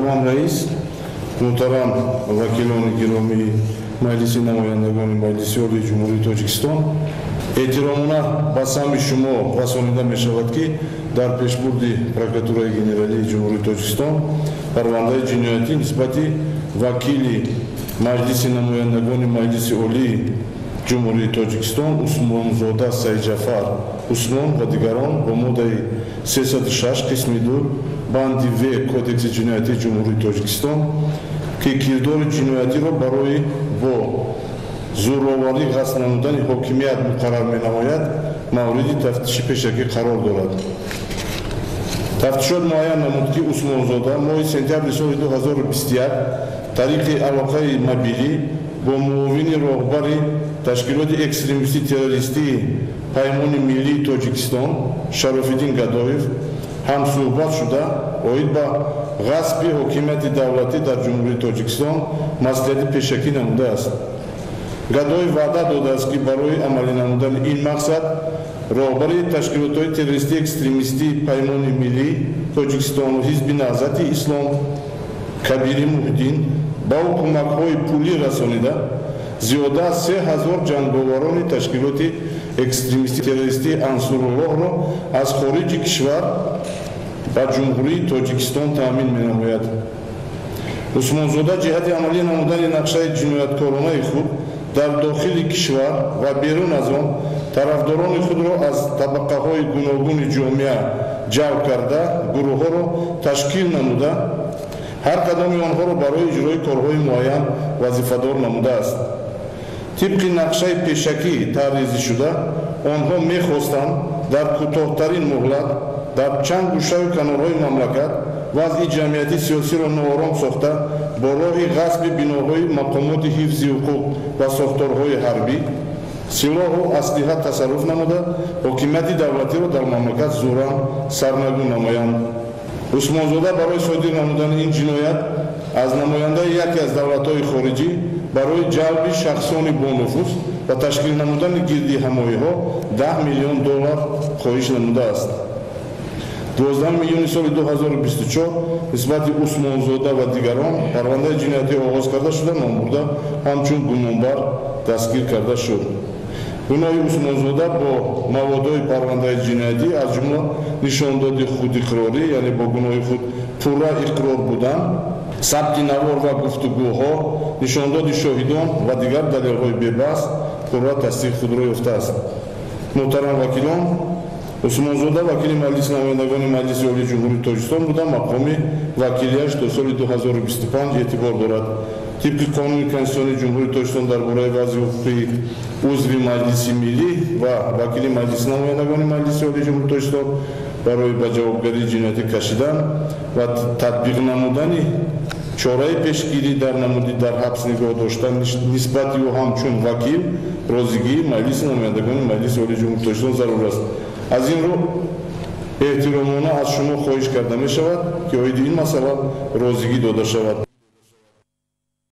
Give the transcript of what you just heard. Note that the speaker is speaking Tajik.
Муҳтарам раис, муҳтарам вакилони гиромии Маҷлиси намояндагони Маҷлиси Олии Ҷумҳурии Тоҷикистон, эҳтиромона ба самъи шумо расонида мешавад, ки дар пешбурди Прокуратураи Генералии Ҷумҳурии Тоҷикистон парвандаи ҷиноятӣ нисбати вакили Маҷлиси намояндагони Маҷлиси Олии Ҷумҳурии Тоҷикистон Усмонзода Сайидҷафар Усмон ва дигарон бо моддаи 306 қисми 2 банди В Кодекси ҷиноятии Ҷумҳурии Тоҷикистон, ки кирдори ҷиноятиро барои бо зӯроварӣ ғасб намудани ҳокимият муқаррар менамояд, мавриди тафтиши пешакӣ қарор дорад. Тафтишот муайян намуд, ки Усмонзода моҳи сентябри соли 2021 тариқи алоқаи мобилӣ бо муовини роҳбари ташкилоти экстремистӣ террористии Паймони миллии Тоҷикистон Шарофиддин Гадоев ҳамсӯҳбат шуда, оид ба ғасби ҳокимияти давлатӣ дар Ҷумҳурии Тоҷикистон маслиҳати пешакӣ намудааст. Гадоев ваъда додааст, ки барои амалӣ намудани ин мақсад роҳбари ташкилотҳои террористии экстремистии Паймони миллии Тоҷикистону Ҳизби Наҳзати Ислом Кабири Муҳиддин ба ӯ кӯмакҳои пулӣ расонида, зиёда аз 3000 ҷанговарони ташкилоти экстремистии террористии Ансуруллоҳро аз хориҷи кишвар ба Ҷумҳурии Тоҷикистон таъмин менамояд. Усмонзода ҷиҳати амалӣ намудани нақшаи ҷинояткоронаи худ дар дохили кишвар ва берун аз он тарафдорони худро аз табақаҳои гуногуни ҷомеа ҷалб карда, гурӯҳҳоро ташкил намуда, ҳар кадоми онҳоро барои иҷрои корҳои муайян вазифадор намудааст. Тибқи нақшаи пешакӣ тарҳрезӣ шуда, онҳо мехостанд дар кӯтоҳтарин муҳлат дар чанд гӯшаю канорҳои мамлакат вазъи ҷамъиятии сиёсиро ноором сохта, бо роҳи ғасби биноҳои мақомоти ҳифзи ҳуқуқ ва сохторҳои ҳарбӣ силоҳу аслиҳа тасарруф намуда, ҳокимияти давлатиро дар мамлакат зӯран сарнагун намоянд. Усмонзода барои содир намудани ин ҷиноят аз намояндаи яке аз давлатҳои хориҷӣ барои ҷалби шахсони бонуфуз ва ташкил намудани гирдиҳамоиҳо 10 миллион доллар хоҳиш намудааст. 12 июни соли 2024 нисбати Усмонзода ва дигарон парвандаи ҷиноятӣ оғоз карда шуда, номбурда ҳамчун гумонбар дастгир карда шуд. Гуноҳи Усмонзода бо маводҳои парвандаи ҷиноятӣ, аз ҷумла нишондоди худиқрорӣ, яъне бо гуноҳи худ пурра иқрор будан, сабти навор ва гуфтугӯҳо, нишондоди шоҳидон ва дигар далелҳои бебаҳс пурра тасдиқи худро ёфтааст. Муҳтарам вакилон, Усмонзода вакили Маҷлиси намояндагони Маҷлиси Олии Ҷумҳурии Тоҷикистон буда, мақоми вакилияш то соли 2025 эътибор дорад. Тибқи Қонуни Конститутсионии Ҷумҳурии Тоҷикистон дар бораи вазъи ҳуқуқии узви Маҷлиси Миллӣ ва вакили Маҷлиси намояндагони Маҷлиси Олии Ҷумҳурии Тоҷикистон барои ба ҷавобгарии ҷиноятӣ кашидан ва татбиқ намудани чораи пешгирӣ дар намуди дар ҳабс нигоҳ доштан нисбати ӯ ҳамчун вакил розигии Маҷлиси намояндагони Маҷлиси Олии Ҷумҳурии Тоҷикистон зарур аст. Аз ин рӯ эҳтиромона аз шумо хоҳиш карда мешавад, ки оиди ин масъала розигӣ дода шавад.